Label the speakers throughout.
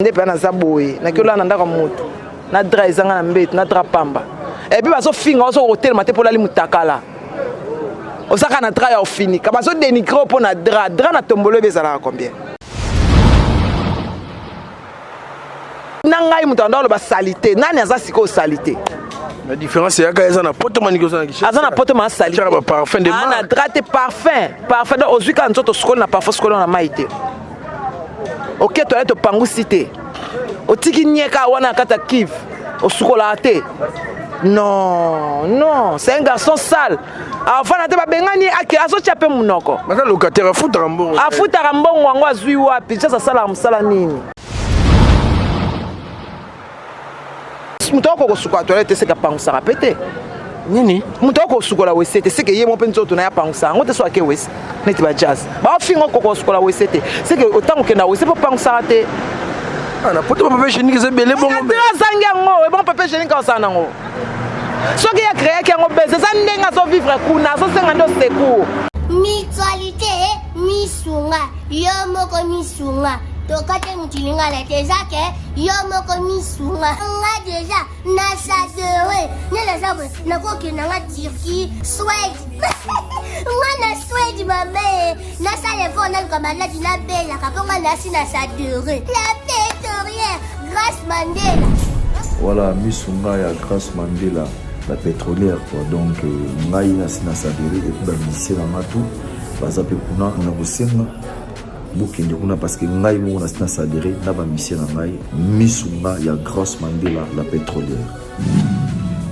Speaker 1: Nde mpenza naza boye, naki olala na ndako ya moto na drap ezanga na mbeto na drap pamba, epuis bazofinga ozo kotelema te mpo olali mutakala, oza kaka na drap ya ofinika, bazo denigre mpo na drap. Drap na tombolo ebe ezalaka combien? Na ngai moto anda oloba salite, nani aza sikoyo salite?
Speaker 2: La différence eyaka eza na poto maniki oza na
Speaker 1: Kinshasa. Aza na poto ma salite.
Speaker 2: Ba parfum de
Speaker 1: marque. Na drap te parfum. Parfum donc ozwi kaka nzoto sukoli na parfum sukoli na mai te. Oke toilette opangusi te. Otiki nye kaka wana na kati ya kive. Osukolaka te. Non, non, c'est un garçon sale. Avanda te babengani ye ake azotia mpe monoko.
Speaker 2: Baza locataire afutaka mbongo.
Speaker 1: Afutaka mbongo yango azwi wapi? Jazz asalaka mosala nini? Moto akoki kosukola toilette te seke apangusaka mpe te.
Speaker 2: Nini?
Speaker 1: Moto akoki kosukola wese te seke ye mo mpe nzoto na ye apangusa yango te so ake wese neti ba jazz baofinga okoka kosukola wese te seke otango okenda wese mpo opangusaka te.
Speaker 2: Ah, na poto papier hygiénique eza ebele bongo.
Speaker 1: Te azangi yango ebongo papier hygiénique osala nango soki ye akreaki yango bese eza ndenge azovivre kuna azosenga nde secours.
Speaker 3: Mutualité misunga yo moko misunga tokate mutu lingala te eza ke yo moko misunga nga deja na sadere nde naza boye nakokenda nga Turquie Swede nga na Swede mame nasala effort naluka maladi nabelaka mpo nga nasi na sadere la pétorière Grace Mandela.
Speaker 4: Voilà misunga ya Grace Mandela la pétrolière quoi. Donc euh, ngai nasi na sadere et puis ba musicien na nga tout baza pe kuna na kosenga bokende kuna parce que ngai moko nasi na sadere na ba musicien na ngai misunga ya Grace Mandela la pétrolière.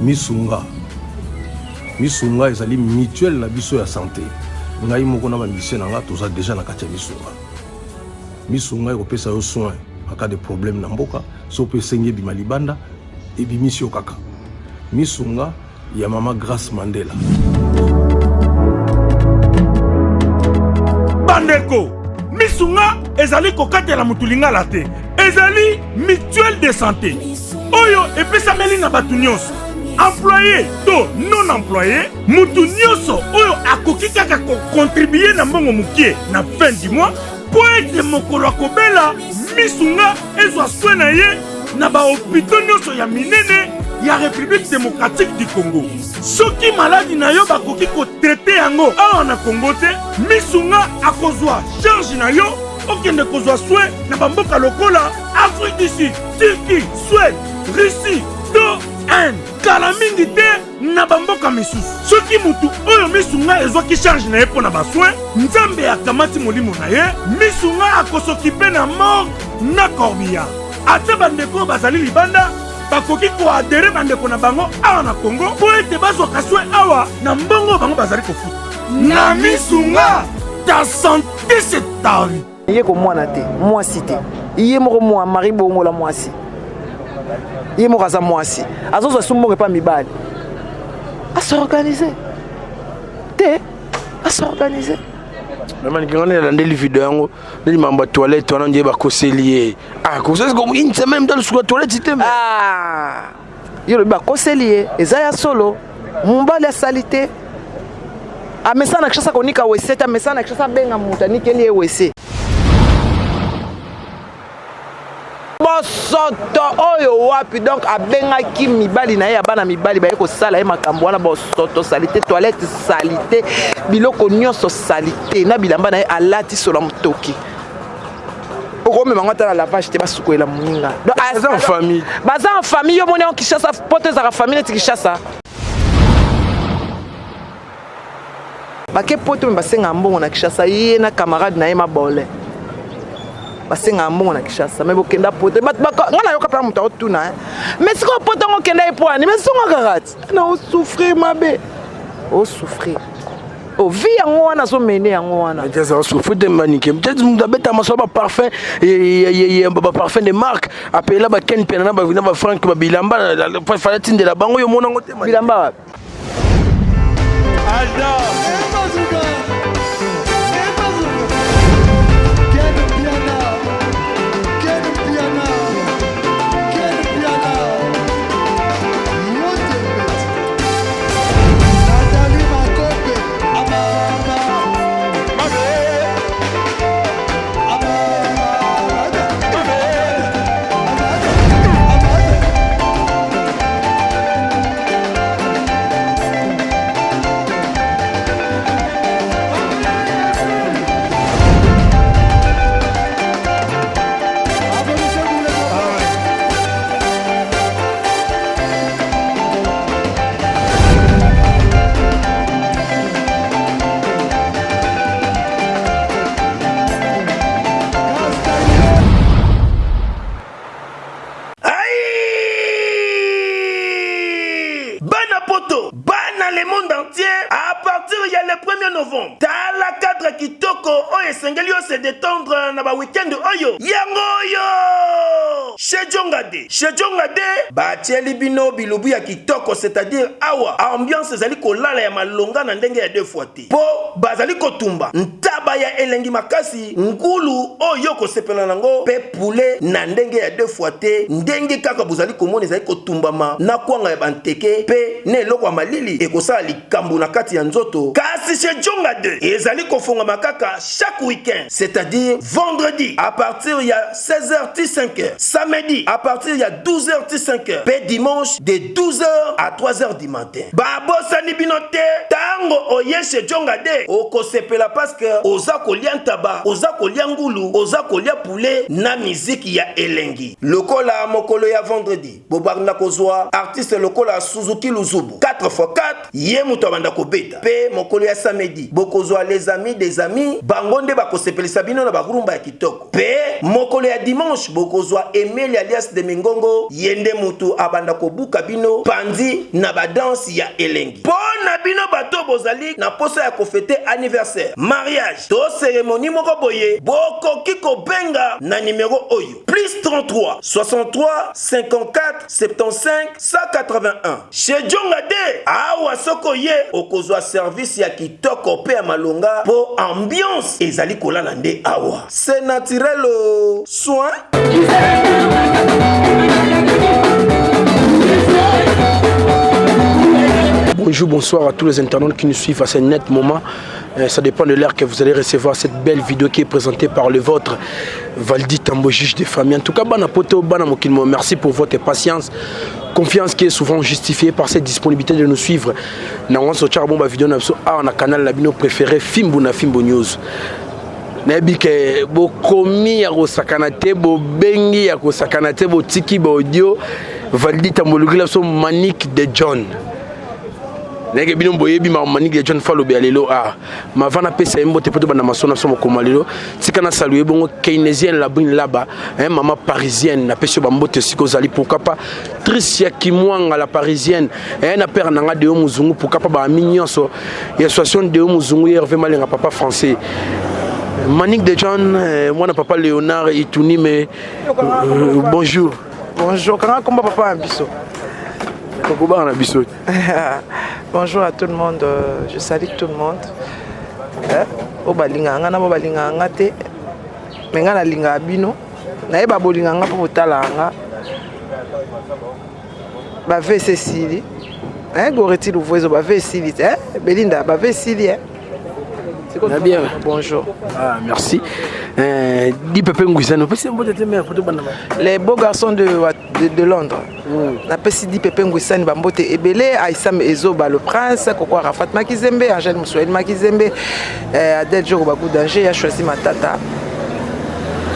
Speaker 5: Misunga misunga ezali mutuelle na biso ya santé. Ngai moko na ba musicien na nga toza déjà na kati ya misunga. Misunga ekopesa yo soin en cas de problème na mboka, so mpe esengi ebima libanda, ebimisi yo kaka. Misunga ya mama Grace Mandela.
Speaker 6: Bandeko, misunga ezali kokatela motu lingala te, ezali mutuelle de santé oyo epesameli na bato nyonso, employé to non employé. Motu nyonso oyo akoki kaka kokontribue na mbongo mokie na fin du mois mpo ete mokolo akobela misunga ezwa soin na ye na bahopito nyonso ya minene ya République démocratique du Congo. Soki maladi na yo bakoki kotraite yango awa na Congo te, misunga akozwa charge na yo okende kozwa soin na bamboka lokola Afrique du Sud, Turquie, Suède, Russie to Inde. Kala mingi te na bamboka misusu. Soki mutu oyo misunga ezwaki charge na ye mpo na basoin, Nzambe akamati molimo na ye, misunga akosokipe na morgue na corbillard. Ata bandeko oyo bazali libanda bakoki koadere bandeko na bango awa na Congo mpo ete bazwaka soin awa na mbongo oyo bango bazali kofuta. Na misunga, ta sante c'est ta vie.
Speaker 1: Ye ko mwana te, mwasi te. Ye moko mwa Marie Bongola mwasi. Ye moko aza mwasi. Azozwa su mbongo epa mibali. A s'organiser. Te, a s'organiser.
Speaker 2: Vraiment nikinga na landeli video yango nde mambo ya toilette wana nde bakoseli ye. Ah, koseli une semaine mta lusuka toilette te.
Speaker 1: Ah. Yo lobi bakoseli ye, eza ya solo. Mobali asali te. Amesana na Kinshasa konika wese te, amesana na Kinshasa abenga moto anikeli ye wese. Bosoto oyo wapi? Donc abengaki mibali na ye ya bana mibali baye kosala ye makambo wana. Bosoto salite, toilette salite, biloko nyonso salite, na bilamba na ye alati sola motoki. Okomema yango ata na lavage te, basukolela moninga.
Speaker 2: Baza en famille,
Speaker 1: baza en famille. Yo moni yango Kinshasa, poto ezalaka famille neti Kinshasa. Bake poto me basengaka mbongo na Kinshasa, ye na camarade na ye mabole basengaka mbongo na Kinshasa. Me bokenda poto nga nayoka mpena moto aotuna mais sikoyo poto yango okenda ye poani mais zonga kaka ti na osouffrir mabe, osouffrir o vie yango wana azomene yango wana.
Speaker 2: Osouffrir te manike peut-être moto abeta masolo baparfum, baparfum de marque apela baken pena na bafrank babilamba fala tindela bango yo monango te
Speaker 1: bilamba wapi?
Speaker 7: 1er novembre. Tala cadre kitoko oyo esengeli yo se detendre na ba week-end oyo. Yango oyo! Chez Djonga de. Chez Djonga de, batieli bino bilubu ya kitoko, c'est-à-dire awa ambiance ezali kolala ya malonga na ndenge ya deux fois te. Po bazali kotumba ntaba ya elengi makasi, ngulu oyo okosepela nango pe poulet na ndenge ya deux fois te, ndenge kaka bozali komona ezali kotumbama na kwanga ya banteke pe na eloko ya malili ekosala likambo na kati ya nzoto. Kasi chez Djonga 2 ezali kofongama kaka chaque week-end, c'est-à-dire vendredi à partir ya 16h ti 5h, samedi à partir ya 12h ti 5h pe dimanche de 12h à 3h du matin. Babosani bino te, tango oye chez Djonga de okosepela parce que oza kolia ntaba, oza kolia ngulu, oza kolia poulet na miziki ya elengi. Lokola mokolo ya vendredi bobanda kozwa artiste lokola Suzuki Luzubu 4x4, ye moto abanda kobeta. Pe mokolo ya samedi bokozwa les amis des amis, bango nde bakosepelisa bino na ba rumba ya kitoko. Pe mokolo ya dimanche bokozwa Emelia alias de Mingongo, ye nde mutu abanda kobuka bino panzi na ba danse ya elengi. Po na bino bato bozali na posa ya kofete anniversaire, mariage to ceremonie moko boye, bokoki kobenga na numero oyo, plus 33 63 54 75 181. Chez Djonga de, awa soki oye okozwa service ya kitoko pe ya malonga po ambiance ezali kolala nde awa. C'est naturel oh. Soin.
Speaker 2: Bonjour, bonsoir à tous les internautes qui nous suivent à ce net moment. Ça dépend de l'heure que vous allez recevoir cette belle vidéo qui est présentée par le vôtre, Valdi Tambo, juge des familles. En tout cas, bana poto, bana mokili, merci pour votre patience, confiance qui est souvent justifiée par cette disponibilité de nous suivre. Na wanso tchaka bomba vidéo na biso awa na canal na bino préféré Fimbu na Fimbu News. Nayebi ke bokomi ya kosakana te, bobengi ya kosakana te, botiki ba audio. Valdi Tambo lukila biso Manick de John. Nayeke bino boyebi ma Manick de John Falobi ya lelo a mava napesa ye mbote mpo tobanda masolo na biso mokoma lelo. Tika na salue bongo Keynesienne Labrine Laba, hein, mama parisienne, napesi yo bambote esika ozali, pourquoi pas Tricia Kimwanga la parisienne, hein, na père nanga Deo Muzungu, pourquoi pas ba ami nyonso ya association Deo Muzungu Hervé Malenga papa français. Manick de John, mwana papa Léonard Ituni, mais bonjour.
Speaker 1: Bonjour, kanga komba papa na biso.
Speaker 2: Kokobanga na biso.
Speaker 1: Bonjour à tout le monde, je salue tout le monde. Oyo balingaka nga na bo balingaka nga te, mais nga nalingaka bino. Nayeba bolingaka nga mpo botalaka nga. Ba VC esili. Hein, Goretti Louvoizo, ba V esili te, hein? Belinda, ba V esili, hein?
Speaker 2: Na bien.
Speaker 1: Bonjour.
Speaker 2: Ah, merci. Di Pepe Nguizano, pesi mbote te mère photo banda.
Speaker 1: Les beaux garçons de Londres. Na pesi di Pepe Nguizani ba mbote ebele, Aïssam Ezoba le prince, Koko Arafat Makizembe, Angèle Moussoel Makizembe, Adèle Djoko Bagou Danger, ya choisi Matata.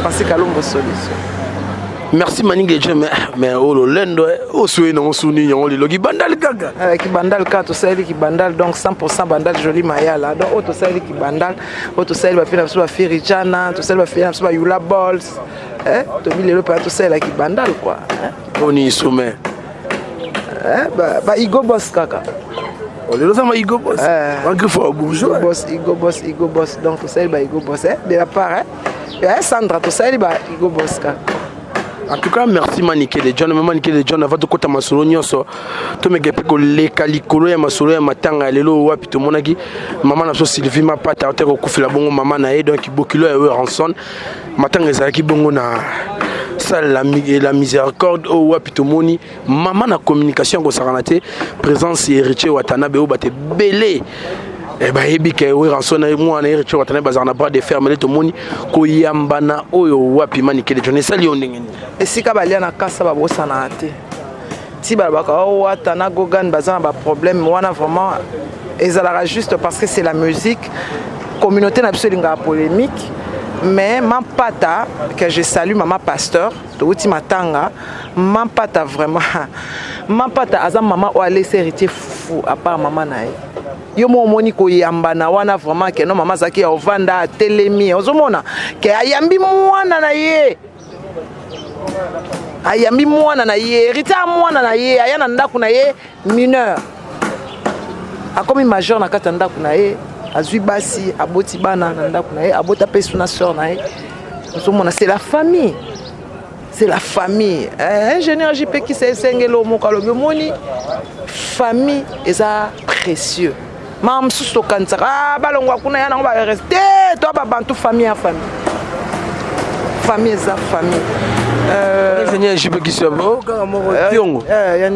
Speaker 1: Francis Kalombo Solution.
Speaker 2: Merci Manick de Dieu, mais oh lolendo, oh souhait non souni non lelo ki bandal kaka.
Speaker 1: Ki bandal kaka to sali ki bandal, donc 100% bandal joli mayala. Donc oh to sali ki bandal, oh to sali ba fina ba firi chana, to sali ba fina ba yula balls. To bi lelo pa to sali ki bandal quoi.
Speaker 2: On y sommet.
Speaker 1: Ba Igo Boss kaka.
Speaker 2: Oh lelo sama Igo Boss. Ba griffe au bourgeois.
Speaker 1: Igo Boss, Igo Boss, Igo Boss. Donc to sali ba Igo Boss, de la part, hein. Sandra, to sali ba Igo Boss kaka.
Speaker 2: En tout cas, merci Manick de John. Manick de John, avant de kota masolo nyonso, to meke pe koleka likolo ya masolo ya matanga ya lelo wapi tomonaki mama na biso Sylvie Mapata ote kokufela bongo mama na ye, donc bokilo ya Werrason. Matanga ezalaki bongo na salle la miséricorde oyo wapi tomoni mama na communication kosakana te, présence ya Héritier Watanabe oyo bato ebele bayebi ke Werrason na mwana Héritier Watanabe bazalaka na bras de fer, mais tomoni koyambana oyo wapi Manick de John esali yo ndenge nini?
Speaker 1: Esika balia na kasa babosana te. Ti balobaka, oh, Wata na Gogan baza na ba problème wana, vraiment ezalaka juste parce que c'est la musique. Communauté na biso elingaka polémique, mais Mampata que je salue, maman pasteur touti matanga, Mampata vraiment, Mampata aza mama oyo alesi héritier fufu à part mama na ye. Yo mo omoni koyambana wana vraiment ke non, mama azalaki ya ovanda atelemi, ozomona ke ayambi mwana na ye, ayambi mwana na ye, héritier ya mwana na ye, aya na ndako na ye mineur, akomi majeur na kati ya ndako na ye. Azwi basi, aboti bana na ndako na ye, abota mpe suna sœur na ye. Ozomona, c'est la famille. C'est la famille. Eh, ingénieur JP Kisa esengeli moko alobi omoni famille eza précieux. Makambo mosusu tokanisaka ah, balongwa kuna ya nango bareste te to babantu famille ya famille. Famille eza famille.
Speaker 2: Ingénieur JP Kisa kaka moko tiongo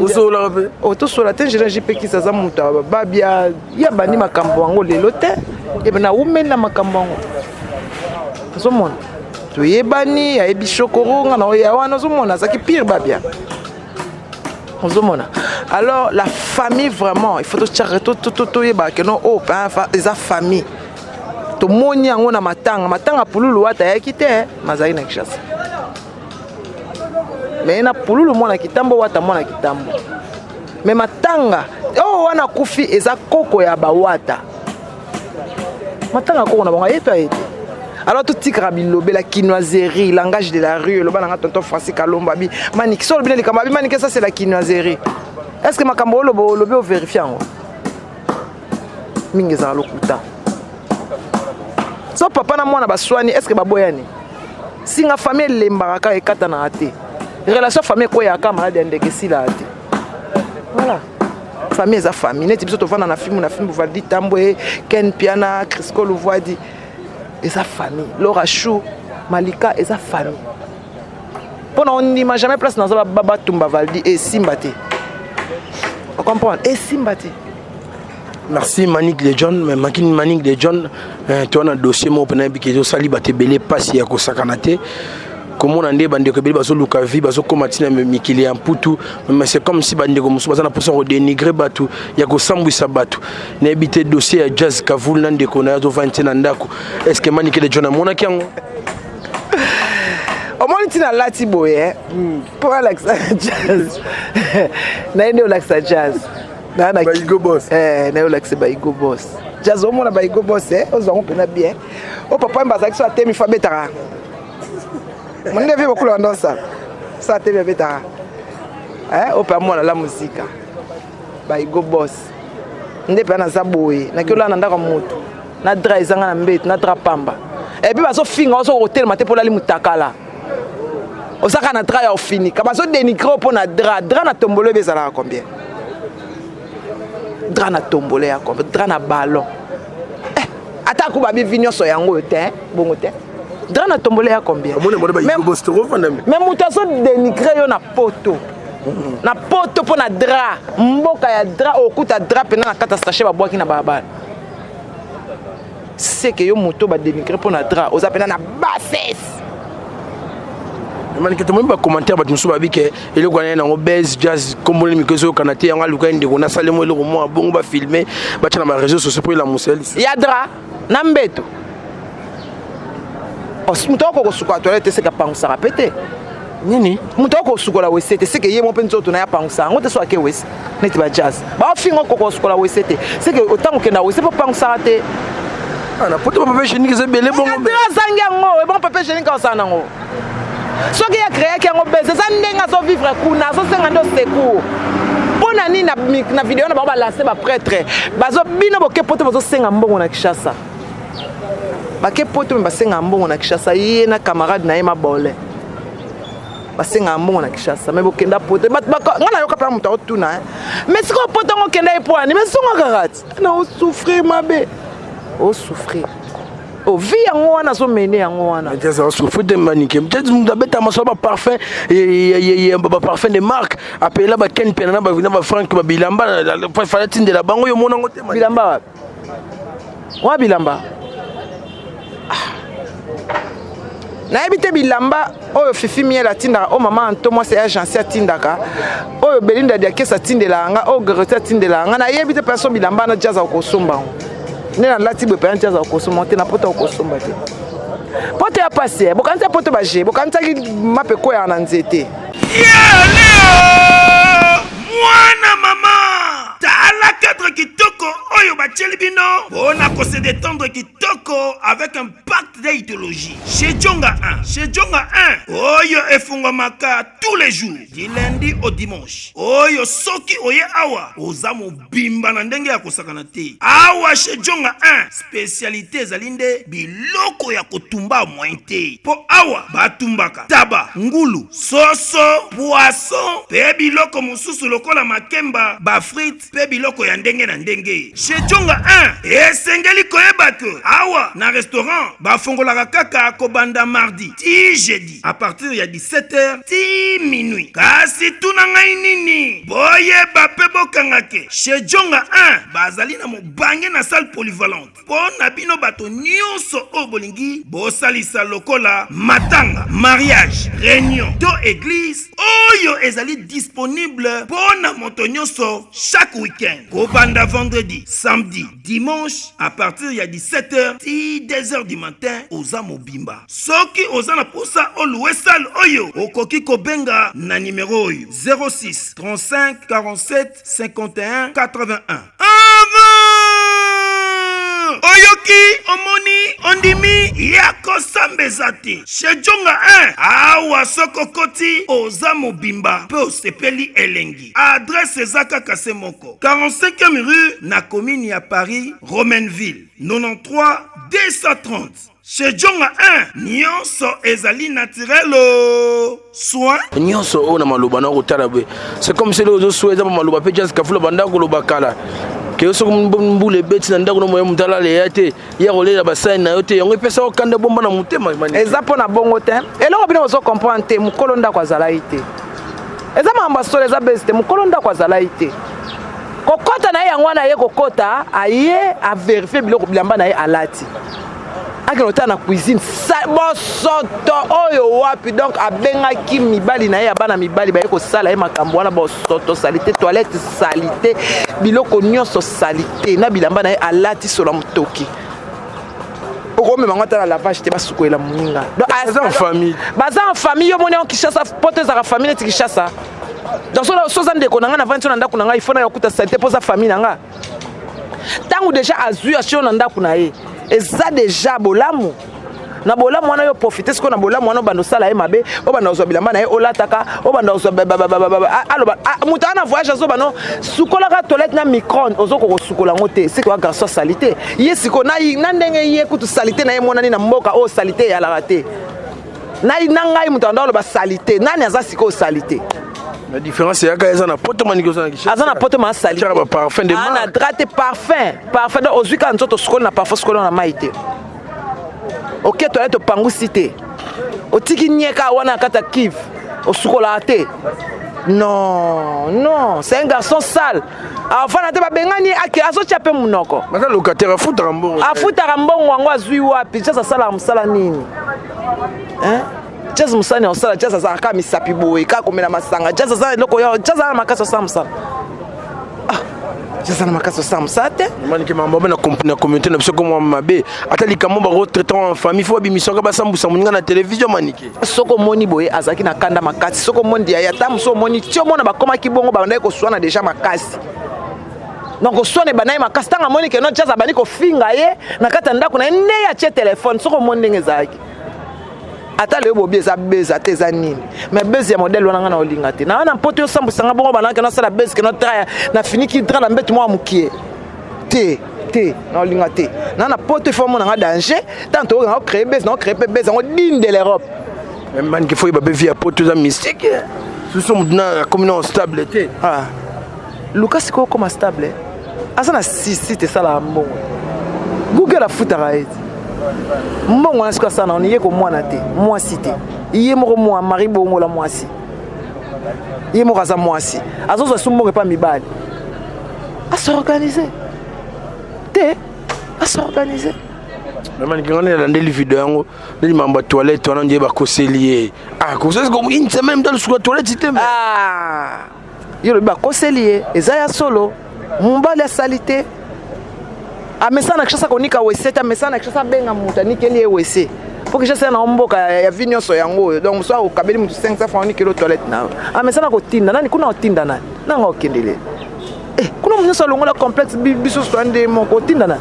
Speaker 2: osololaka mpe.
Speaker 1: Tosola te. Ingénieur JP Kisa aza moto babia ya bandi makambo yango lelo te, ebe nawumeli na makambo yango. Ozomona toyebani, ayebi shokoro nga na oya wana. Ozomona azalaki pire babia. Ozomona, alors la famille vraiment, il faut toyebaka ke non, oyo eza famille. Tomoni yango na matanga, matanga Pululu wata ayaki te, mazalaki na Kinshasa. Me na Pululu mwana Kitambo, wata mwana Kitambo, me matanga oyo wana akufi eza koko ya bawata. Matanga koko na bango aye to aye te. Alors totikaka bilobela, kinoiserie, langage de la rue. Eloba nanga tonton Francis Kalombo, abi Maniki so olobi na likambo, abi Maniki, ça c'est la kinoiserie. Est ce que makambo oloba, olobi ovérifie yango? Mingi ezala lokuta. So papa na mwana baswani, est ce que baboyani? Singa famille elembaka kaka, ekatanaka te. Relation famille ekweyaka, maladi ya ndeke esilaka te. Voilà, famille eza famille. Neti biso tovanda na filme na filme, Valdi Tambwe, Ken Piana, Crisco Luvwadi, eza famille. Laura Chou, Malika, eza famille. Mpo na ondima jamais place naza batumba Valdi, esimba te. Ocomprendre, esimba te.
Speaker 2: Merci Manick de John. Mais Manick de John, toza na dossier moko mpena yebi ke ezosali bato ebele mpasi ya kosakana te. Komona nde bandeko ebele bazoluka vie, bazokóma ntina mikili ya mputu, mais c'est comme si bandeko mosusu baza na mposa kodénigrer bato, ya kosambwisa bato. Nayebi te, dossier ya Jazz Kavul na ndeko na ye azovandi te na ndako, est ce que Manick de John amonaki yango?
Speaker 1: Omoni ntina alati boye mpo alakisa Jazz na ye nde olakisa Jazz.
Speaker 2: Baigo Boss.
Speaker 1: Naye olakisa Baigo Boss. Jazz, omona Baigo Boss, ozwango mpena bien. O papa mbe azalaki so atemi fo abetaka monde vie bokula banda osala so atemi abetaka o mpe amona la muzika Baigo Boss nde mpe naza boye. Naki olala na ndako ya motu na drap ezanga na mbeto na drap pamba, et puis bazofinga oso kotelema te mpo olali mutakala, ozaka na drap ya ofinika, bazodénigrer mpo na drap. Drap na tombolo ebe ezalaka combien? Drap na tombolo ya combien? Drap na ballon, eh, ata ku babivi nyonso yango oyo te, bongo te. Drap na tombolo ya combien? Mais moto azodénigrer yo na poto, na poto mpo na drap, mboka ya drap, okuta drap mpena na kati ya sachet babwaki na balabala. Seke yo moto badénigrer mpo na drap, oza mpena na bassesse.
Speaker 2: Manike, tomoni bacommentaire, bato mosusu babi ke eloko wana ye nango base Jazz komboli miko ezoyokana te. Yango aluka ye ndeko nasalemo eloko mwa bongo, bafilme, batya na baréseau sociaux mpo elamusa ye lisusu.
Speaker 1: Ya drap na mbeto, moto ako kosukola toilette te, seke apangusaka mpe te.
Speaker 2: Nini?
Speaker 1: Moto ako kosukola WC te, seke ye mo mpe nzoto na ye apangusa yango te. So ake WC neti bajazz baofinga okoko kosukola WC te, seke otango okenda WC mpo opangusaka te.
Speaker 2: Na poto papier hygiénique eza ebele bongo.
Speaker 1: Azangi yango ebongo papier hygiénique osala nango. Soki ye créaki yango bese, eza ndenge azovivre kuna, azosenga nde secours. Mpo na nini na video na bango balance baprêtre bazo bino boke poto, bazosenga mbongo na Kinshasa? Bake poto me basengaka mbongo na Kinshasa. Ye na camarade na ye mabole basengaka mbongo na Kinshasa, me bokenda poto. Nga nayoka mpena moto aotuna, mais sikoyo poto yango okenda ye po ani? Mais songa kaka ti na osouffrir mabe, osouffrir o vie yango wana azomene yango wana.
Speaker 2: Souffrir te, Manike. Peut-être abeta masolo baparfum, baparfum de marque, apela baken pena na bafrank, babilamba fala tindela bango. Yo monango te?
Speaker 1: Bilamba wapi? Wa bilamba nayebi te. Bilamba oyo Fifi Miel atindaka, oyo mama Anto mwasi ya agence atindaka, oyo Belinda Diakes atindelaka nga, oyo Geroti atindelaka nga, nayebi te. Mpenza so bilamba na Jazz akosomba yango nde nalati boye. Mpenza Jazz akosomba te na poto, akosomba te. Poto ya pasi, bokanisi ya poto baje, bokanisaki mape ekweyaka na nzete.
Speaker 6: Mwana mama, tala cadre kitoko.
Speaker 7: oyo batieli bino mpo na ko se détendre kitoko avec un pacte d'idéologie. Chez Djonga 1, chez Djonga 1 oyo efungwamaka tous les jours du lundi au dimanche. Oyo soki oye awa oza mobimba na ndenge ya kosakana te. Awa chez Djonga 1 spécialité ezali nde biloko ya kotumba moyen te, mpo awa batumbaka taba, ngulu, soso, poisson mpe biloko mosusu lokola makemba, bafrite mpe biloko ya ndenge na ndenge. Chez Djonga 1 esengeli koyeba ke awa na restaurant bafongolaka kaka kobanda mardi ti jeudi à partir ya 17h ti minuit. Kasi tuna ngai nini, boyeba mpe bokanga ke chez Djonga 1 bazali na mobange na salle polyvalente mpo na bino bato nyonso oyo bolingi bosalisa lokola matanga, mariage, réunion to église oyo ezali disponible mpo na moto nyonso chaque week-end kobanda vendredi, samedi, dimanche à partir ya 17h ti 2h du matin. Oza mobimba. Soki oza na posa olouer salle oyo, okoki kobenga na nimero oyo: 06 35 47 51 81. Avant oyoki, omoni, ondimi ya kosamba eza te. Chez Djonga 1 awa, soki okoti, oza mobimba mpe osepeli elengi. Adresse eza kaka se moko: 45e rue na commune ya Paris, Romainville, 93 230. Chez Djonga 1 nyonso ezali naturel o soin.
Speaker 2: Nyonso oyo na maloba na kotala boye, c'est comme si ozosuwa eza maloba mpe Jazz Kafula banda koloba kala ke soki mbula ebeti na ndako na moye, moto alala eya te, ya kolela basani na yo te. Yango epesa okanda bomba na motema.
Speaker 1: Eza mpo na bongo te. Eloko bino bozo comprendre te, mokolo ndako azalaki te. Eza makambo ya solo, eza bese te. Mokolo ndako azalaki te. Kokɔta na ye yango wana, aye kokɔta, aye avérifier biloko, bilamba na ye alati, akende kotala na cuisine, bosoto oyo wapi. Donc abengaki mibali na ye ya bana mibali, baye kosala ye makambo wana. Bosoto, saleté, toilette saleté, biloko nyonso saleté, na bilamba na ye alati sola motoki. Okomema yango ata na lavage te, basukolela moninga.
Speaker 2: Baza en famille.
Speaker 1: Baza en famille. Yo moni yango, Kinshasa poto ezalaka famille neti Kinshasa. Donc so oza ndeko na ngai, navandi so na ndako na ngai, ifo na yo okuta saleté mpo oza famille na nga. Ntango déjà azwi asio na ndako na ye, eza déjà bolamu. Na bolamu wana, yo profite sikoyo na bolamu wana, obanda osala ye mabe, obanda kozwa bilamba na ye olataka, obanda kozwa. Aloba moto wana voyage, azoba no sukolaka toilette na micro-ondes, ozokoka kosukola yango te. Sikoyo ya garçon asali te ye sikoyo na ndenge ye kutu saleté na ye emonani na mboka oyo saleté eyalaka te. Na ngai moto anda oloba saleté, nani aza sikoyo saleté?
Speaker 2: La différence eyaka eza na poto, maniki oza na Kinshasa.
Speaker 1: Aza na poto, ma asali
Speaker 2: Tiaka ba parfum de
Speaker 1: na
Speaker 2: marque.
Speaker 1: Drap te, parfum, parfum. Donc ozwi kaka nzoto, osukoli na parfum, osukoli na mai te, oke toilette, opangusi te, otiki nie kaka wana na kati ya kive, osukolaka te. Non, non, c'est un garçon sale. Afanda te, babengani ye, ake azotia mpe monoko.
Speaker 2: Baza locataire, afutaka mbongo.
Speaker 1: Afutaka mbongo yango azwi wapi? Jazz asalaka mosala nini? Hein? Jazz mosala nini osala? Jazz azalaka kaka misapi boye, kaka komela masanga. Jazz aza eloko yo. Jazz aza na makasi osala mosala? Ah, jazz aza na makasi osala mosala te.
Speaker 2: Maniki, mambo abe na communauté na biso komwa mabe, ata likambo bakotraiter en famille, fo babimisaka, basambusa moninga na télévision, maniki.
Speaker 1: Soki omoni boye, azalaki na kanda makasi. Soki omoni yaya, ata mosu omoni ti omona bakomaki bongo, babandaki koswana déjà makasi. Donc koswana ebandaki makasi. Ntango amoni ke no Jazz abandi kofinga ye na kati ya ndako na ye, nde ye atie telefone. Soki omoni ndenge ezalaki, ata leyo bobi eza buzz, ata eza nini, mais buzz ya modèle wana nga na olinga te. Na wana mpoto osambwisanga bongo, bandaki nasala buzz ke no drap nafiniki drap na mbetu mwa mokie te te, na olinga te. Na poto ifo omona nga danger. Tant toyoka ocréer buzz, na ocréer mpe buzz yango digne de l'Europe.
Speaker 2: Maniki, fo yeba mpe vie ya poto eza mystique. Susu motu na akomi na stable te.
Speaker 1: Ah. Luka sikoyo okóma stable. Aza na site esalaka mbongo, Google afutaka ye ti mbongo wana. Sikoyo asala na ye komwana te, mwasi te, ye moko mwa mari bongola mwasi, ye moko aza mwasi, azozwa su mbongo epa mibali. As'organiser te, as'organiser.
Speaker 2: Maniki, nga nalandeli video yango neti mambo ya toilette wana nde bakoseli ye. Ah, une semaine moto alusuka toilette te.
Speaker 1: Ah, yo lobi bakoseli ye, eza ya solo. Mobali asali te, amesana na Kinshasa konika wese te, amesana na Kinshasa abenga moto anikeli ye wese, mpo Kinshasa na mboka ya vi nyonso yango oyo. Donc mosu akokabeli motu 500 francs, onikeli toilette na yo. Amesana kotinda nani kuna, otinda nani nanga okendele. Eh, kuna moto nyonso alongola complexe biso soa nde moko otinda na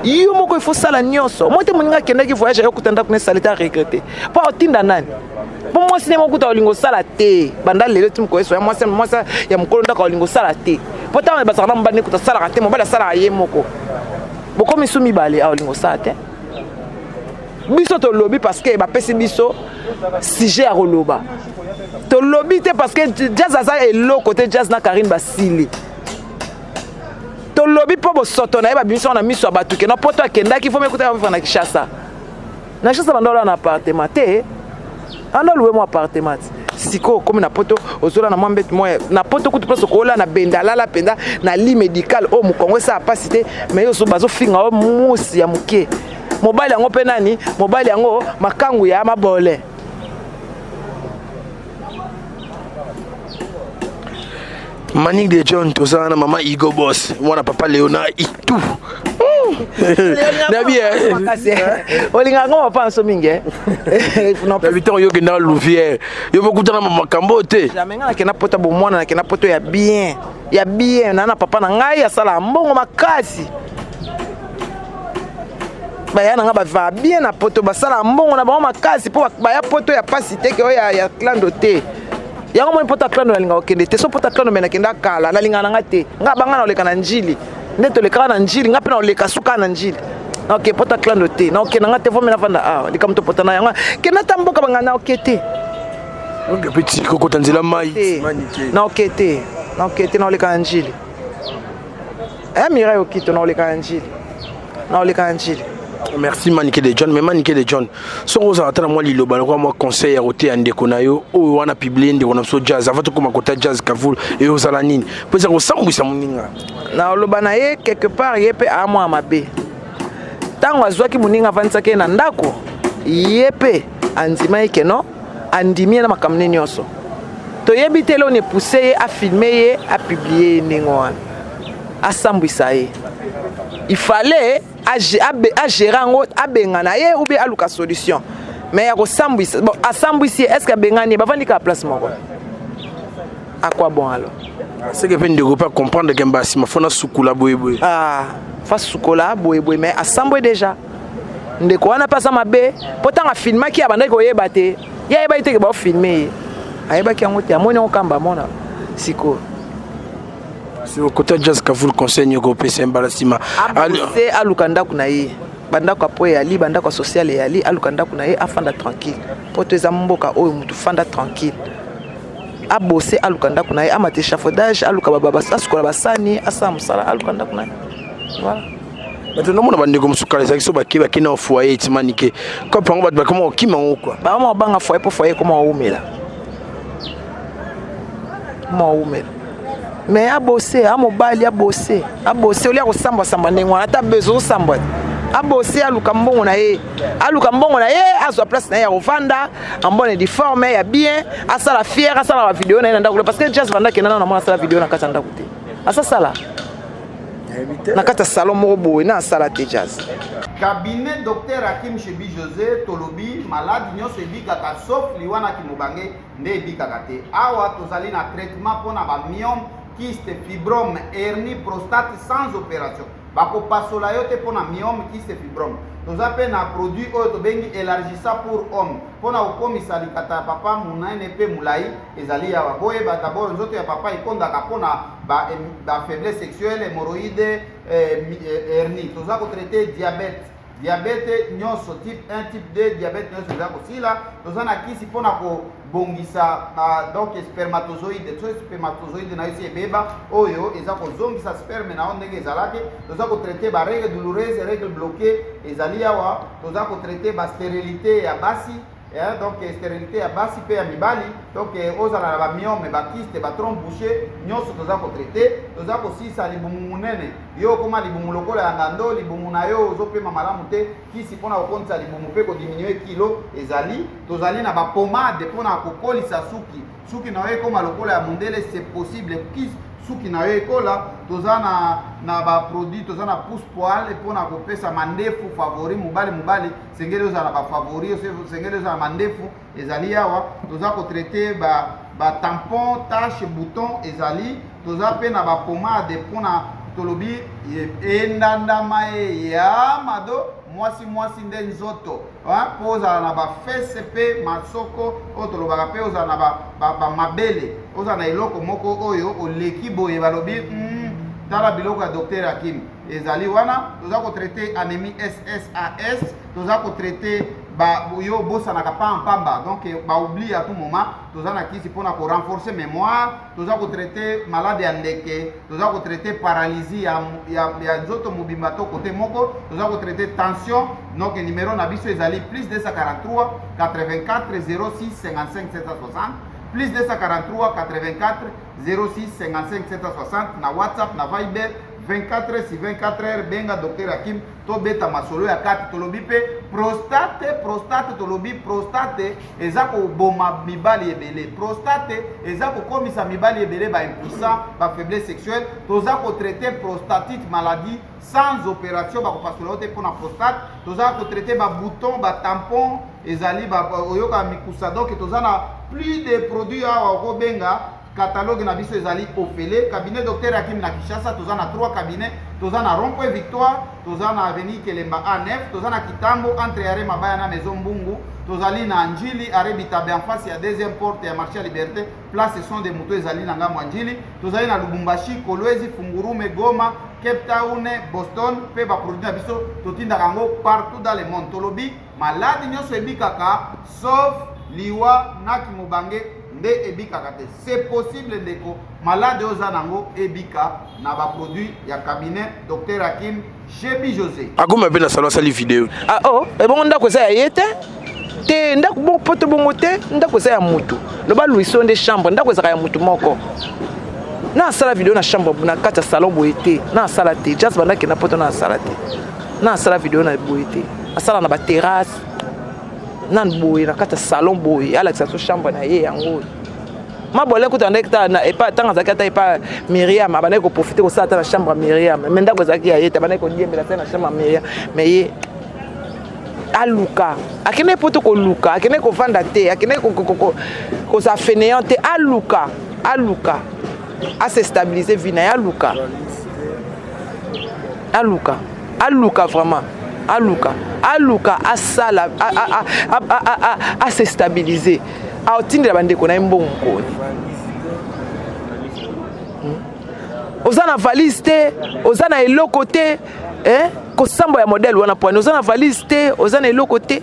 Speaker 1: yo moko ifo sala nyonso moi te moninga akendaki voyage ayo kuta ndako nesale te aregrete mpo otinda nani mpo mwasi nde moko kuta olinga osala te banda lelo ti mokolo esoya mwasi mwasi ya mokolo ndako olinga osala te mpo ntango bazalaka na mobali nde kuta asalaka te mobali asalaka ye moko bokomi su mibale aolinga osala te biso tolobi parce que bapesi biso sujet ya koloba tolobi te parce que jazz aza eloko te jazz na karine basili tolobi mpo bosoto na ye babimisi yango na miso ya bato keno poto akendaki fo mekuta ya na kinshasa na kinshasa banda olala na appartement te anda oluwe mwa appartement te sikoyo okomi na poto ozola na mwa mbeto mwa na poto kutu place okola na benda alala mpenza na lit médical oyo mokongo esala mpasi te mais yo bazofinga yo musi ya moke mobali yango mpe nani mobali yango makangu ya mabole
Speaker 2: Manique de John toza wana mama Igo Boss mwana papa Léonard Itu nabi
Speaker 1: eh. olingaka ngo papa nso mingi eh.
Speaker 2: nabi ntango yo okenda louvière yo bokutana makambo te
Speaker 1: jamais ngai nakenda poto bomwana nakenda poto ya bien ya bien na na papa na ngai asalaka mbongo makasi baya na ngai bavivaka bien na poto basalaka mbongo na bango makasi mpo baya poto ya pasi te ke oyo ya clando te yango moni poto ya clando nalingaka kokende te so poto ya clando me nakenda kala nalingaka na ngai te ngai banga na oleka na njili nde tolekaka na njili ngai mpe na oleka suka na njili naoke poto ya clando te naokenda ngai te vomi nafanda awa likambo topota na yango kenda ata mboka banga naoke te
Speaker 2: petit kokota nzela mai
Speaker 1: naoke te naoke te naoleka na njili eh mirai okito naoleka na njili naoleka na njili
Speaker 2: merci manike de john mais manike de john soki ozala ata na mwa liloba lokola mwa conseil ya koteya ndeko na yo oyo wana publie ndeko na biso jazz avant tokoma kota jazz kavul eyo ozala nini mpo eza kosambwisa moninga
Speaker 1: naoloba na ye quelque part ye mpe amwa mabe ntango azwaki moninga avandisaki ye na ndako ye mpe andimaki ke non andimi ye na makambo ne nyonso toyebi te eloko epousse ye afilme ye apublie ye ndenge wana asambwisa ye il fallait agere yango abengana ye ou bien aluka solution mais ya kosambwisa bon asambwisi ye est ce que abengani ye bavandi kaka place moko à quoi bon alors
Speaker 2: seke mpe ndeko mpe acomprendre ke mbala nsima fo nasukola boyeboye
Speaker 1: ah, fa sukola boyeboye mais asambwe déjà ndeko wana mpe aza mabe mpo ntango afilmaki abandaki koyeba te ye ayebaki te ke baofilme ye ayebaki yango te amoni yango kamba amona sikoyo
Speaker 2: kota jazz kavul conseil nyoko opesa ye mbala nsima
Speaker 1: se aluka ndako na ye bandako ya po eyali bandako ya sociale eyali aluka ndako na ye afanda tranquille mpo to eza mboka oyo motu fanda tranquille abose aluka ndako na ye amata échafaudage aluka asukola basani asala mosala aluka ndako na ye voilà
Speaker 2: bato nomona bandeko mosusu kala ezalaki so bake bake na foyer etimanike kope yango bato bakoma kokima yango kua
Speaker 1: bakoma kobanga foyer mpo foyer ekoma kowumela koma kowumela mais abose amobali abose abose olia kosambwasambwa ndenge wana ata bezo osambwa abose aluka mbongo na ye aluka mbongo na ye azwa place na ye ya kovanda en bonne et due forme ya bien asala fier asala ba video na ye na ndako parce que jazz vanda kenda na mwana asala video na kati ya ndako te asasala na kati ya salon moko boye na asala te jazz
Speaker 8: cabinet docteur Hakim Chebi José tolobi maladi nyonso ebikaka sauf liwa na kimobange nde ebikaka te awa tozali na traitement mpona ba myome kyste fibrome hernie prostate sans opération Bakopasola yo te mpo na myome, kyste, fibrome. Toza mpe na produit oyo tobengi elargissant pour homme mpo na kokomisa likata ya papa monene mpe molai. Ezali awa. Boyeba d'abord nzoto ya papa ekondaka mpo na ba, ba faiblesse sexuelle, hemorroïde, eh, hernie. Toza ko traiter diabète. Diabète nyonso type 1, type 2, diabète nyonso eza kosila. Toza na kisi mpo na kobongisa uh, donc spermatozoïde. Soki spermatozoïde na yo esi ebeba, oyo eza kozongisa sperme na yo ndenge ezalaki. Toza kotraite ba règle douloureuse, règle bloquée ezali awa. Toza kotraite ba stérilité ya basi Eh, donc eh, stérilité ya basi mpe ya mibali donc eh, ozala na bamyome bakiste batrompe bouché nyonso toza kotraite toza kosisa libumu monene yo okoma libumu lokola ya ngando libumu na yo ozopema malamu te kisi mpona kokonisa libumu mpe kodiminue kilo ezali tozali na bapomade mpona kokolisa suki suki na yo ekoma lokola ya mondele c'est possible kisi suki na yo ekola toza na, na baproduit toza na pousse poile mpona kopesa mandefu favori mobali mobali sengeli ozala ba favori sengeli ozala mandefu ezali awa toza kotraite ba Ba tampon, tache, bouton ezali. Toza pe na ba pomade pona tolobi endandama ye ya mado mwasi mwasi nde nzoto mpo ozala na bafese mpe masoko oyo tolobaka mpe ozala na bamabele ba, ba ozala na eloko moko oyo oleki boye balobi mm, tala biloko ya docteur Hakim ezali wana. Toza kotraite anémie SSAS, toza kotraite ba yo obosanaka pamba donc ba oubli à tout moment. Toza na kisi mpona ko renforcer mémoire, toza kotraite malade ya ndeke, toza kotraite paralysie ya, ya, ya nzoto mobimba to kote moko, toza kotraite tension. Donc numéro na biso ezali plus 243 84 06 55 760, plus 243 84 06 55 760 na WhatsApp, na Viber, 24 sur 24 heures. Benga docteur Hakim, tobeta masolo ya kati. Tolobi mpe prostate, prostate, tolobi prostate eza koboma mibali ebele, prostate eza kokomisa mibali ebele baimpuissant, bafaiblesse sexuelle. Toza kotraite prostatite, maladie sans opération, bakopasola yo te mpona prostate. Toza kotraite babouton, batampon ezali oyoka mikusa. Donc toza na plus de produits awa, okobenga, catalogue na biso ezali ofele. Cabinet docteur Hakim na Kinshasa, toza na 3 cabinet. Toza na rond point Victoire, toza na avenue Kelemba A9, toza na Kitambo entre arrêt Mabaya na Maison Mbungu, tozali na Njili, arrêt Bitabe, en face ya deuxième porte ya marché ya Liberté, place son de moto ezali na ngambo ya Njili. Tozali na Lubumbashi, Kolwezi, Fungurume, Goma, Cape Town, Boston, mpe baproduit na biso totindaka yango partout dans le monde. Tolobi maladi nyonso ebikaka sauf liwa na kimobange nde ebikaka te. C'est possible, ndeko, malade oyo oza nango ebika na baproduit ya cabinet docteur Hakim Shebi José.
Speaker 2: Akoma mpe na salon, asali video.
Speaker 1: Ah, oh, ebongo ndako eza ya ye te te, ndako bongo poto bongo te, ndako eza ya mutu. Loba luiso nde chambre, ndako ezalaka ya mutu moko. Na asala video na chambre, na kati ya salon boye te, na asala te. Jazz banda akenda poto, na asala te, na asala video na boye te, asala na baterrasse nanu boye, na kati ya salon boye, alakisa so chambre na ye yango. Mabole kuta ndeki ta na epa ntango azalaki ata epa Miriam, abandaki koprofite kosala ata na chambre ya Miriam, mais ndako ezalaki ya ye te, abandaki kodiembela ata na chambre ya Miriam. Mais ye aluka, akende poto koluka, akende kovanda te, akende kozala fainéant te, aluka, aluka ase stabiliser vie na ye, aluka, aluka, aluka vraiment, aluka, aluka asala ase stabiliser, aotindela bandeko na ye mbongo koni. Oza na valise te, oza na eloko te, eh? Kosamba ya modèle wana poani, oza na valise te, oza na eloko te.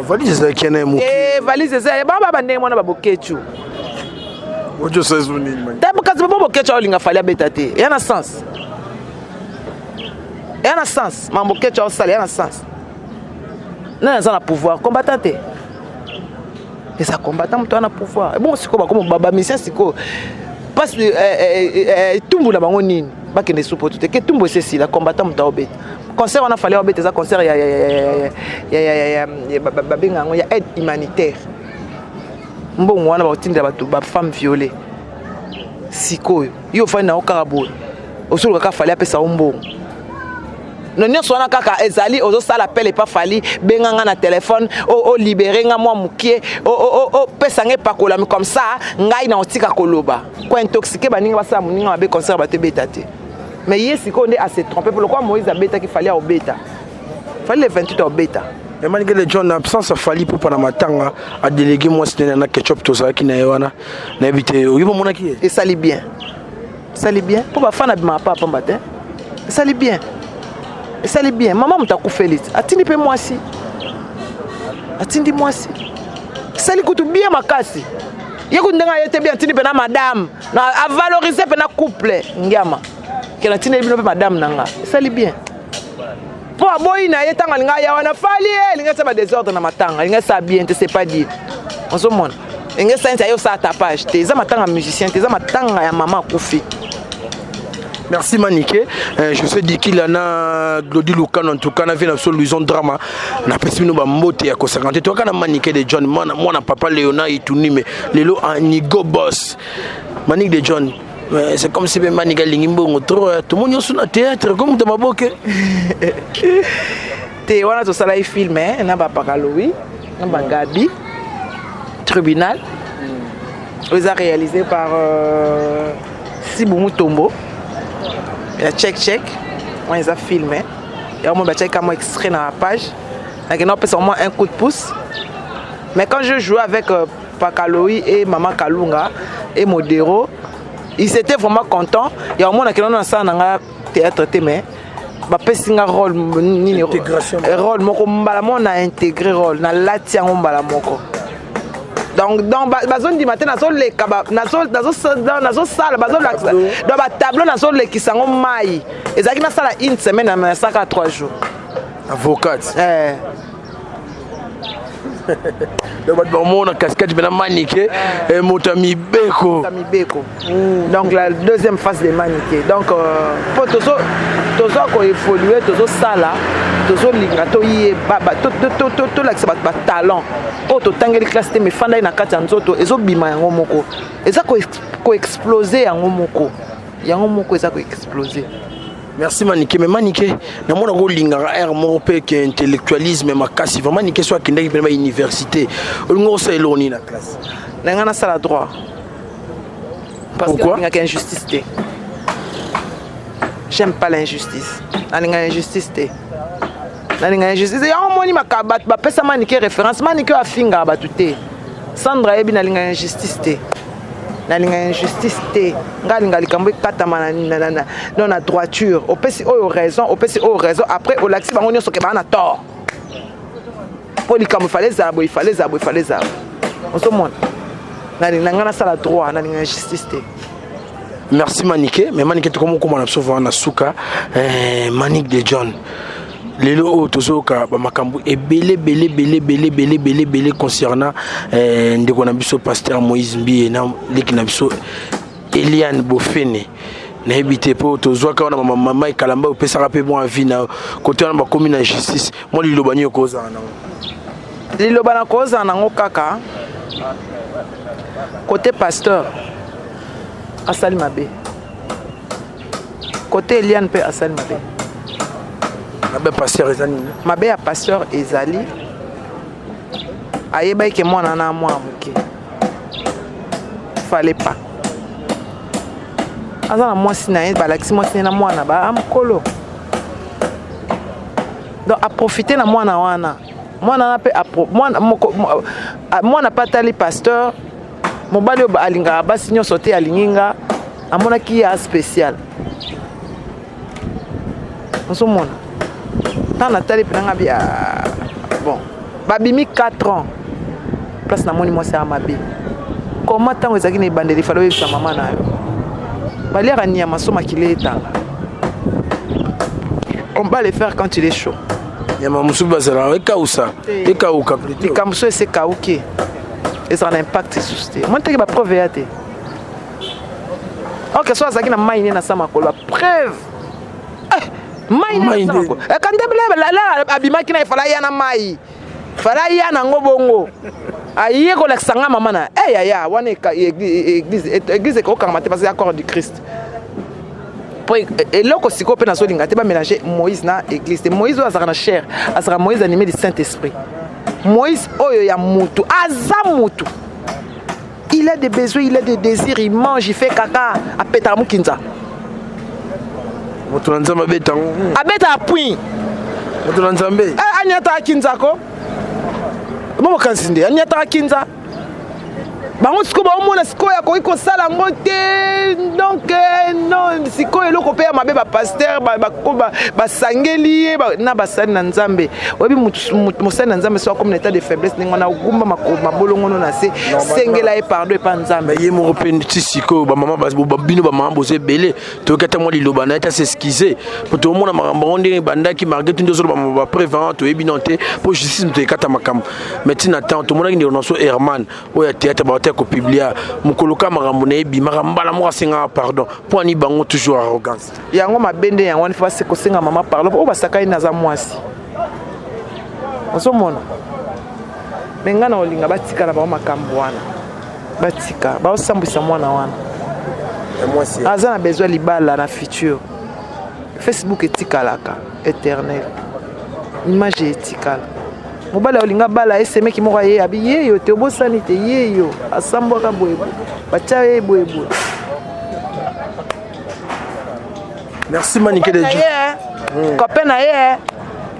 Speaker 2: Valise ezalaki na ye moke.
Speaker 1: Eh, valise eza baba bandenge mwana babokecu. Kasi bo bokecu aolinga Fally abeta te, eya na sens, eya na sens. Mambo kecu aosala eya na sens. Nani aza na pouvoir? Combattant te, eza combattant moto aza na pouvoir. Ebongo sikoyo bakoma bamusicien sikoyo mpasi etumbu na bango nini? Bakende supoto te, ke tumbu esi esila. Combattant moto aobeta concert wana, Fally aobeta, eza concert babenga yango ya aide humanitaire. Mbongo wana bakotindela bato bafemme violée. Sikoyo yo ofandi nango kaka boye, osoluka kaka Fally apesa yo mbongo no nyonso wana kaka ezali ozosala pele epa Fally. Benga nga na telefone, olibere nga mwa mokie, opesa nga epakolami, comme ça ngai na otika koloba, kointoxiquer baninga, basala moninga mabe, concert bato ebeta te. Mais ye sikoyo nde ase trompe po lokola Moïse abetaki, Fally aobeta. Fally le 28 aobeta.
Speaker 2: Emanike de John, absence Fally Ipupa na matanga, adélégué mwasi nene na Ketchup. Tozalaki na ye wana, nayebi te oyo bomonaki ye.
Speaker 1: Esali bien, esali bien mpo bafana bimaka pa pamba te. Esali bien, esali bien. Mama moto akufeli te, atindi mpe mwasi, atindi mwasi, esali kutu bien makasi. Ye kutu ndenge aye te bien, atindi mpe na madame na avaloriser mpe na couple ngiama ke natindeli bino mpe madame na nga. Esali bien mpo aboyi na ye ntango alinga aya wana Fally ye alingi asala badésordre na matanga, alingi asala bien te. C'est pas dire ozomona enge esalisi aye osala tapage te. Eza matanga musicien te, eza matanga ya mama akufi.
Speaker 2: Merci Maniké. Je sais Dikila na Glody Lukano, en tout cas na vie na biso Louison Drama na pesi bino ba mbote ya kosaka te. Toka na Maniké de John, mwana mwana papa Léonard Ituni, mais lelo Anigo boss. Manique de John. Mais c'est comme si be Manique alingi mbongo trop, tout le monde nyonso na théâtre comme to maboke.
Speaker 1: Te wana tosala ye film na bapakalowi na bagabi tribunal. Oyo eza réalisé par euh, Sibu Mutombo ya check check. Wana eza film eh. Yango moi batiaki mwa extrait na page. Nakenda kopesa mwa un coup de pouce. Mais quand je jouais avec euh, Pakaloï et Mama Kalunga et Modero, ils étaient vraiment contents. Ya omona kenda na sala na nga théâtre te mais bapesi nga rôle nini rôle moko mbala moko na intégré rôle nalati yango mbala moko donc donc bazondima te nazoleka nazosala bazolakisa donc batableau nazolekisa yango mai ezalaki nasala une semaine nasalaka 3 jours.
Speaker 2: Avocat
Speaker 1: eh.
Speaker 2: Donc bato bamona casquette mpena Manike eh, moto ya mibeko.
Speaker 1: Ya mibeko, donc la deuxième phase de Manike. Donc mpo toza koévolue, tozosala, tozolinga toyeba, tolakisa bato batalent oyo totangeli classe te, mefandai na kati ya nzoto, ezobima yango moko, eza koexplose yango moko, yango moko eza koexplose.
Speaker 2: Merci Manike. Mais Manike, namonaka olingaka aire moko mpe ke intellectualisme makasi. Vraiment Manike, so akendaki mpena bauniversité, olinga osala eloko nini na classe?
Speaker 1: Na ngai nasala droit parce que
Speaker 2: Pourquoi?
Speaker 1: Nalingaka injustice te. J'aime pas l'injustice, nalingaka injustice te, nalinga injustice. Yango omoni bato bapesa Manike référence. Manike oyo afingaka bato te. Sandra ayebi, nalinga injustice te, nalinga injustice te. Ngai alinga likambo ekatama non na droiture. Opesi oyo raison, opesi oyo raison, après olakisi bango nyonso ke baa na tort, mpo likambo ifale ezala boye, ifale ezala boye, ifale ezala boye. Ozomona, nalinga ngai nasala droit, nalinga injustice te.
Speaker 2: Merci Manike. Mais Manike, tokomi okóma na biso vraiment na suka. Eh, Manike de John, lelo oyo tozoyoka bamakambo ebele ebele ebele ebele ebele ebele ebele concernant eh, ndeko na biso pasteur Moïse Mbiye na leki na biso Eliane Bofene. Nayebi te mpo tozwaka wana mama Ekalamba opesaka mpe mwa avis na kote wana, bakomi na justice. Mwa liloba nini okozala nango?
Speaker 1: Liloba na kozala nango kaka côté pasteur asali mabe, côté Eliane mpe asali mabe.
Speaker 2: Mabe pasteur eza nini?
Speaker 1: Mabe ya pasteur ezali ayebaki ke mwana na mwana moke, fallait pas. Aza na mwasi na ye, balakisi mwasi na ye na mwana ba mokolo, donc aprofite na mwana wana. Mwana wana mpe mwana mpe atali pasteur, mobali oyo alingaka basi nyonso te, alingi nga, amonaki ye spécial. Ozomona, ntango natali mpe nanga bia bon, babimi 4 ans place, namoni mwasi ya mabe. Koma ntango ezalaki na ebandeli, fallait oyebisa mama na yo. Baliaka nyama so makili etanga, on va le faire quand il est chaud.
Speaker 2: Nyama mosusu bazalaka ekausa, ekauka plutôt.
Speaker 1: Likambo so esi ekauki, ezala na impact lisusu te. Omoni teke bapreuve eya te. Ok, so azalaki na mai ne na sa makolo, bapreuve mai ne na sa makolo ekande abimaki na efala aya na mai, fala aya nango bongo, aye kolakisa nga mama na e yaya wana. Église ekokangama te parce que ya corps du Christ. Po eloko sikoyo mpe nazolinga te bamélange Moïse na église te. Moïse oyo azalaka na chair azalaka Moïse animé du Saint Esprit. Moïse oyo ya mutu aza mutu, il a des besoins, il a des désirs, il mange, il fait kaka, apetaka mokinza.
Speaker 2: Moto na Nzambe abeta yango.
Speaker 1: Abetaka point.
Speaker 2: Moto na Nzambe.
Speaker 1: Aniataka kinzako mo mokanisi nde aniataka kinza bango. Sikoyo baomona sikoyo akoki kosala yango te. Donc non, sikoyo eloko mpe ya mabe, bapasteur basangeli ye na basali na Nzambe. Oyebi mosali na Nzambe so akomi na état de faiblesse ndenge wana, ogumba mabolongono na se, sengela ye pardon epa Nzambe.
Speaker 2: Ye moko mpe ti sikoyo bamama, bino bamama boza ebele, toyoki ata mwa liloba na ye ta s'excuse, po tomona makambo yango ndenge ebandaki. Malgré tout nde ozoloba bapreuve wana, toyebi nano te mpo justice moto ekata makambo. Mais ntina ntango tomonaki ndeko na so Herman oyo ya théâtre bawata ya kopublia mokolo ka makambo na ye ebimaka, mbala moko asengaka pardon. Mpo ani bango toujours arrogance.
Speaker 1: Yango mabe nde yango wana. Fo kosenga mama pardon oyo basakani, naza mwasi, ozomona. Me ngai na kolinga batika na bango makambo wana, batika baosambwisa mwana wana. Aza na besoin libala na futur. Facebook etikalaka éternel, image etikala. Mobali olinga bala, esemeki moko aye abi ye yo te, obosani te ye yo asambwaka boye boye. Batia ye boye boye.
Speaker 2: Merci Manike de
Speaker 1: Dieu. Copain na ye.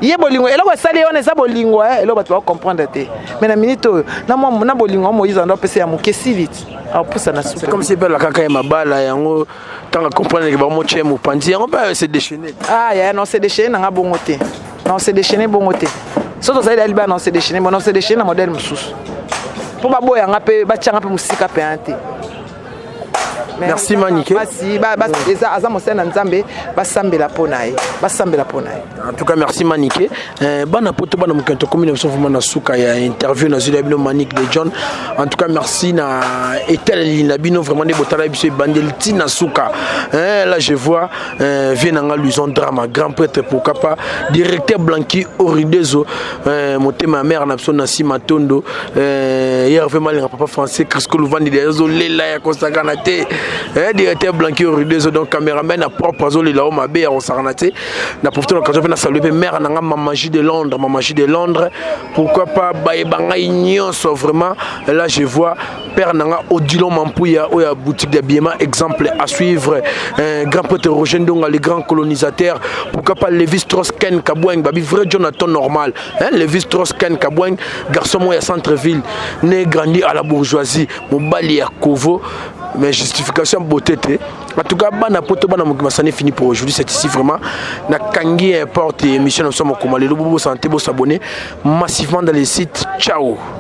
Speaker 1: Ye bolingo eloko esali ye wana eza bolingo eh, eloko bato bakocomprendre te mais na minute oyo na mwa na bolingo moïse ando apesa ya moke sili ti akopusa na
Speaker 2: suka. C'est comme si bela kaka ya mabala yango ntango comprendre ke bango motie mopanzi yango mpe se déchaîner.
Speaker 1: Ah yaya, non se déchaîner nanga bongo te, non se déchaîner bongo te. Soki tozali ya libala, non se déchaîner bon, non se déchaîner na modèle mosusu mpo baboyanga mpe batianga mpe mosika mpe te.
Speaker 2: Merci Manike.
Speaker 1: Basi ba ba eza aza mosali na Nzambe, basambela mpo na ye, basambela mpo na ye.
Speaker 2: En tout cas merci Manike. Bana poto, bana mokento, tokomi na biso vraiment na suka ya interview na zuli ya bino Manique de John. En tout cas merci na etaleli na bino vraiment nde botala biso ebandeli ti na suka. Là je vois vieux nanga Luison Drama, grand prêtre, pourquoi pas directeur Blanqui Oridezo, motema ya mère na biso na nsima tondo, Hervé Malinga, papa français Crisco Luvandi azolela ya kosakana te, directeur Blanqui Oridezo, donc caméraman na propre azolela o mabe ya kosakana te. Na profite na occasion mpe na salue mpe mère nanga Mama J de Londres, Mama J de Londres, pourquoi pas bayeba ngai nyonso vraiment. Là je vois père nanga Odilon Mampuya oyo ya boutique d'habillement, exemple à suivre, grand prêtre Roger Ndonga, le grand colonisateur, pourquoi pas Lévi Strauss Ken Kabweng babi vrai Jonathan normal, hein, Lévi Strauss Ken Kabweng, garçon moi ya centre-ville, né grandi à la bourgeoisie, mobali ya Kovo, mais justification beauté te. En tout cas bana poto, bana mokili, masani fini pour aujourd'hui, c'est ici vraiment na kangi porte émission na biso mokoma lelo. Bobo santé, bo s'abonner massivement dans les sites. Ciao.